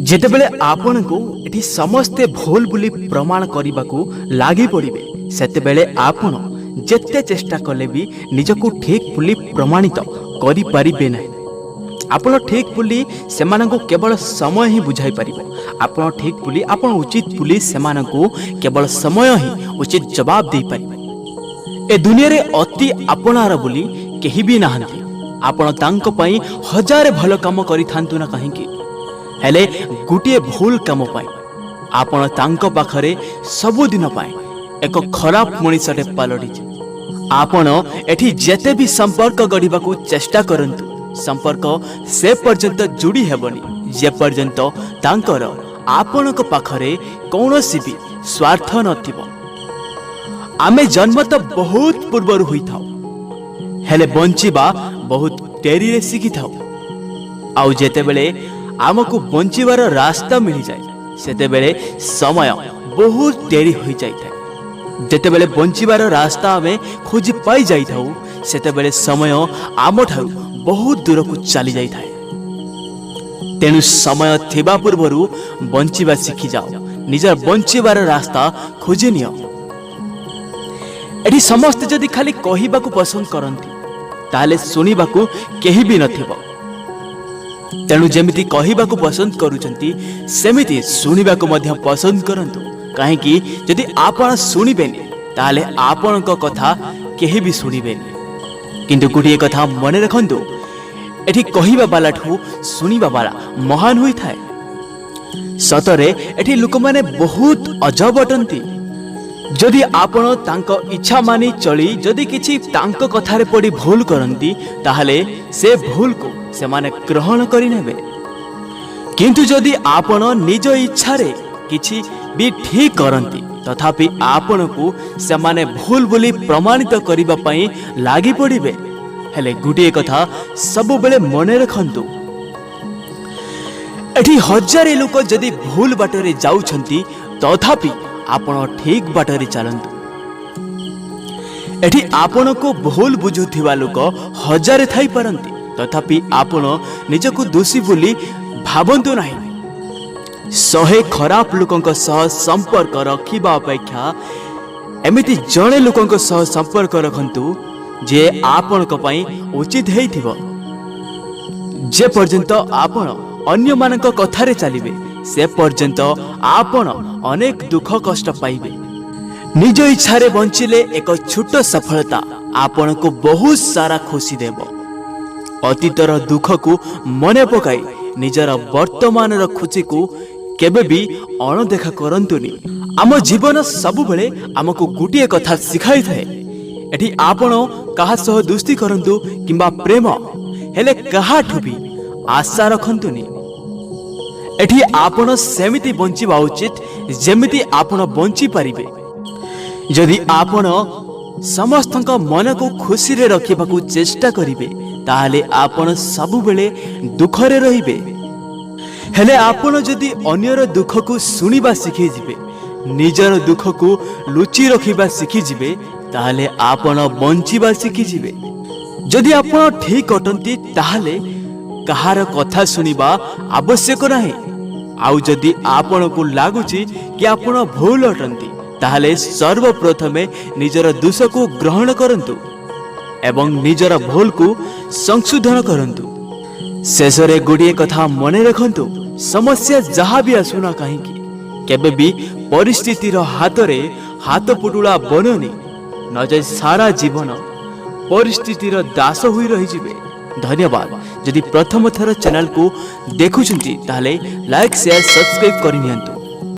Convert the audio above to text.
ଯେତେବେଳେ ଆପଣଙ୍କୁ ଏଠି ସମସ୍ତେ ଭୁଲ ବୋଲି ପ୍ରମାଣ କରିବାକୁ ଲାଗି ପଡ଼ିବେ, ସେତେବେଳେ ଆପଣ ଯେତେ ଚେଷ୍ଟା କଲେ ବି ନିଜକୁ ଠିକ୍ ବୋଲି ପ୍ରମାଣିତ କରିପାରିବେ ନାହିଁ। ଆପଣ ଠିକ୍ ବୋଲି ସେମାନଙ୍କୁ କେବଳ ସମୟ ହିଁ ବୁଝାଇ ପାରିବ। ଆପଣ ଠିକ୍ ବୋଲି, ଆପଣ ଉଚିତ ବୋଲି ସେମାନଙ୍କୁ କେବଳ ସମୟ ହିଁ ଉଚିତ ଜବାବ ଦେଇପାରିବ। ଏ ଦୁନିଆରେ ଅତି ଆପଣାର ବୋଲି କେହି ବି ନାହାନ୍ତି। ଆପଣ ତାଙ୍କ ପାଇଁ ହଜାରେ ଭଲ କାମ କରିଥାନ୍ତୁ ନା କାହିଁକି, ହେଲେ ଗୋଟିଏ ଭୁଲ କାମ ପାଇଁ ଆପଣ ତାଙ୍କ ପାଖରେ ସବୁଦିନ ପାଇଁ ଏକ ଖରାପ ମଣିଷଟେ ପାଲଟିଛି। ଆପଣ ଏଠି ଯେତେ ବି ସମ୍ପର୍କ ଗଢ଼ିବାକୁ ଚେଷ୍ଟା କରନ୍ତୁ, ସମ୍ପର୍କ ସେ ପର୍ଯ୍ୟନ୍ତ ଯୋଡ଼ି ହେବନି, ଯେପର୍ଯ୍ୟନ୍ତ ତାଙ୍କର ଆପଣଙ୍କ ପାଖରେ କୌଣସି ବି ସ୍ୱାର୍ଥ ନଥିବ। ଆମେ ଜନ୍ମ ତ ବହୁତ ପୂର୍ବରୁ ହୋଇଥାଉ, ହେଲେ ବଞ୍ଚିବା ବହୁତ ଡେରିରେ ଶିଖିଥାଉ। ଆଉ ଯେତେବେଳେ ଆମକୁ ବଞ୍ଚିବାର ରାସ୍ତା ମିଳିଯାଏ, ସେତେବେଳେ ସମୟ ବହୁତ ଡେରି ହୋଇଯାଇଥାଏ। ଯେତେବେଳେ ବଞ୍ଚିବାର ରାସ୍ତା ଆମେ ଖୋଜି ପାଇ ଯାଇଥାଉ, ସେତେବେଳେ ସମୟ ଆମଠାରୁ ବହୁତ ଦୂରକୁ ଚାଲି ଯାଇଥାଏ। ତେଣୁ ସମୟ ଥିବା ପୂର୍ବରୁ ବଞ୍ଚିବା ଶିଖିଯାଅ, ନିଜର ବଞ୍ଚିବାର ରାସ୍ତା ଖୋଜି ନିଅ। ଏଠି ସମସ୍ତେ ଯଦି ଖାଲି କହିବାକୁ ପସନ୍ଦ କରନ୍ତି, ତାହେଲେ ଶୁଣିବାକୁ କେହି ବି ନଥିବ। ତେଣୁ ଯେମିତି କହିବାକୁ ପସନ୍ଦ କରୁଛନ୍ତି, ସେମିତି ଶୁଣିବାକୁ ମଧ୍ୟ ପସନ୍ଦ କରନ୍ତୁ। କାହିଁକି ଯଦି ଆପଣ ଶୁଣିବେନି, ତାହେଲେ ଆପଣଙ୍କ କଥା କେହି ବି ଶୁଣିବେନି। କିନ୍ତୁ ଗୋଟିଏ କଥା ମନେ ରଖନ୍ତୁ, ଏଠି କହିବା ବାଲାଠୁ ଶୁଣିବା ବାଲା ମହାନ ହୋଇଥାଏ। ସତରେ ଏଠି ଲୋକମାନେ ବହୁତ ଅଜବ ଅଟନ୍ତି। ଯଦି ଆପଣ ତାଙ୍କ ଇଚ୍ଛା ମାନି ଚଳି ଯଦି କିଛି ତାଙ୍କ କଥାରେ ପଡ଼ି ଭୁଲ କରନ୍ତି, ତାହେଲେ ସେ ଭୁଲକୁ ସେମାନେ ଗ୍ରହଣ କରିନେବେ। କିନ୍ତୁ ଯଦି ଆପଣ ନିଜ ଇଚ୍ଛାରେ କିଛି ବି ଠିକ୍ କରନ୍ତି, ତଥାପି ଆପଣଙ୍କୁ ସେମାନେ ଭୁଲ ବୋଲି ପ୍ରମାଣିତ କରିବା ପାଇଁ ଲାଗି ପଡ଼ିବେ। ହେଲେ ଗୋଟିଏ କଥା ସବୁବେଳେ ମନେ ରଖନ୍ତୁ, ଏଠି ହଜାରେ ଲୋକ ଯଦି ଭୁଲ ବାଟରେ ଯାଉଛନ୍ତି, ତଥାପି ଆପଣ ଠିକ୍ ବାଟରେ ଚାଲନ୍ତୁ। ଏଠି ଆପଣଙ୍କୁ ଭୁଲ ବୁଝୁଥିବା ଲୋକ ହଜାରେ ଥାଇପାରନ୍ତି, ତଥାପି ଆପଣ ନିଜକୁ ଦୋଷୀ ବୋଲି ଭାବନ୍ତୁ ନାହିଁ। 100 ଖରାପ ଲୋକଙ୍କ ସହ ସମ୍ପର୍କ ରଖିବା ଅପେକ୍ଷା ଏମିତି ଜଣେ ଲୋକଙ୍କ ସହ ସମ୍ପର୍କ ରଖନ୍ତୁ, ଯେ ଆପଣଙ୍କ ପାଇଁ ଉଚିତ ହେଇଥିବ। ଯେ ପର୍ଯ୍ୟନ୍ତ ଆପଣ ଅନ୍ୟମାନଙ୍କ କଥାରେ ଚାଲିବେ, ସେ ପର୍ଯ୍ୟନ୍ତ ଆପଣ ଅନେକ ଦୁଃଖ କଷ୍ଟ ପାଇବେ। ନିଜ ଇଚ୍ଛାରେ ବଞ୍ଚିଲେ ଏକ ଛୋଟ ସଫଳତା ଆପଣଙ୍କୁ ବହୁତ ସାରା ଖୁସି ଦେବ। ଅତୀତର ଦୁଃଖକୁ ମନେ ପକାଇ ନିଜର ବର୍ତ୍ତମାନର ଖୁସିକୁ କେବେ ବି ଅଣଦେଖା କରନ୍ତୁନି। ଆମ ଜୀବନ ସବୁବେଳେ ଆମକୁ ଗୋଟିଏ କଥା ଶିଖାଇଥାଏ, ଏଠି ଆପଣ କାହା ସହ ଦୋସ୍ତି କରନ୍ତୁ କିମ୍ବା ପ୍ରେମ, ହେଲେ କାହାଠୁ ବି ଆଶା ରଖନ୍ତୁନି। ଏଠି ଆପଣ ସେମିତି ବଞ୍ଚିବା ଉଚିତ, ଯେମିତି ଆପଣ ବଞ୍ଚିପାରିବେ। ଯଦି ଆପଣ ସମସ୍ତଙ୍କ ମନକୁ ଖୁସିରେ ରଖିବାକୁ ଚେଷ୍ଟା କରିବେ, ତାହେଲେ ଆପଣ ସବୁବେଳେ ଦୁଃଖରେ ରହିବେ। ହେଲେ ଆପଣ ଯଦି ଅନ୍ୟର ଦୁଃଖକୁ ଶୁଣିବା ଶିଖିଯିବେ, ନିଜର ଦୁଃଖକୁ ଲୁଚି ରଖିବା ଶିଖିଯିବେ, ତାହେଲେ ଆପଣ ବଞ୍ଚିବା ଶିଖିଯିବେ। ଯଦି ଆପଣ ଠିକ୍ ଅଟନ୍ତି, ତାହେଲେ କାହାର କଥା ଶୁଣିବା ଆବଶ୍ୟକ ନାହିଁ। ଆଉ ଯଦି ଆପଣଙ୍କୁ ଲାଗୁଛି କି ଆପଣ ଭୁଲ ଅଟନ୍ତି, ତାହେଲେ ସର୍ବପ୍ରଥମେ ନିଜର ଦୋଷକୁ ଗ୍ରହଣ କରନ୍ତୁ ଏବଂ ନିଜର ଭୁଲକୁ ସଂଶୋଧନ କରନ୍ତୁ। ଶେଷରେ ଗୋଟିଏ କଥା ମନେ ରଖନ୍ତୁ, ସମସ୍ୟା ଯାହା ବି ଆସୁନା କାହିଁକି, କେବେ ବି ପରିସ୍ଥିତିର ହାତରେ ହାତ ପୁଟୁଳା ବନନି, ନଚେତ୍ ସାରା ଜୀବନ ପରିସ୍ଥିତିର ଦାସ ହୋଇ ରହିଯିବେ। ଧନ୍ୟବାଦ। ଯଦି ପ୍ରଥମ ଥର ଚ୍ୟାନେଲକୁ ଦେଖୁଛନ୍ତି, ତାହେଲେ ଲାଇକ୍, ସେୟାର, ସବସ୍କ୍ରାଇବ୍ କରିନିଅନ୍ତୁ।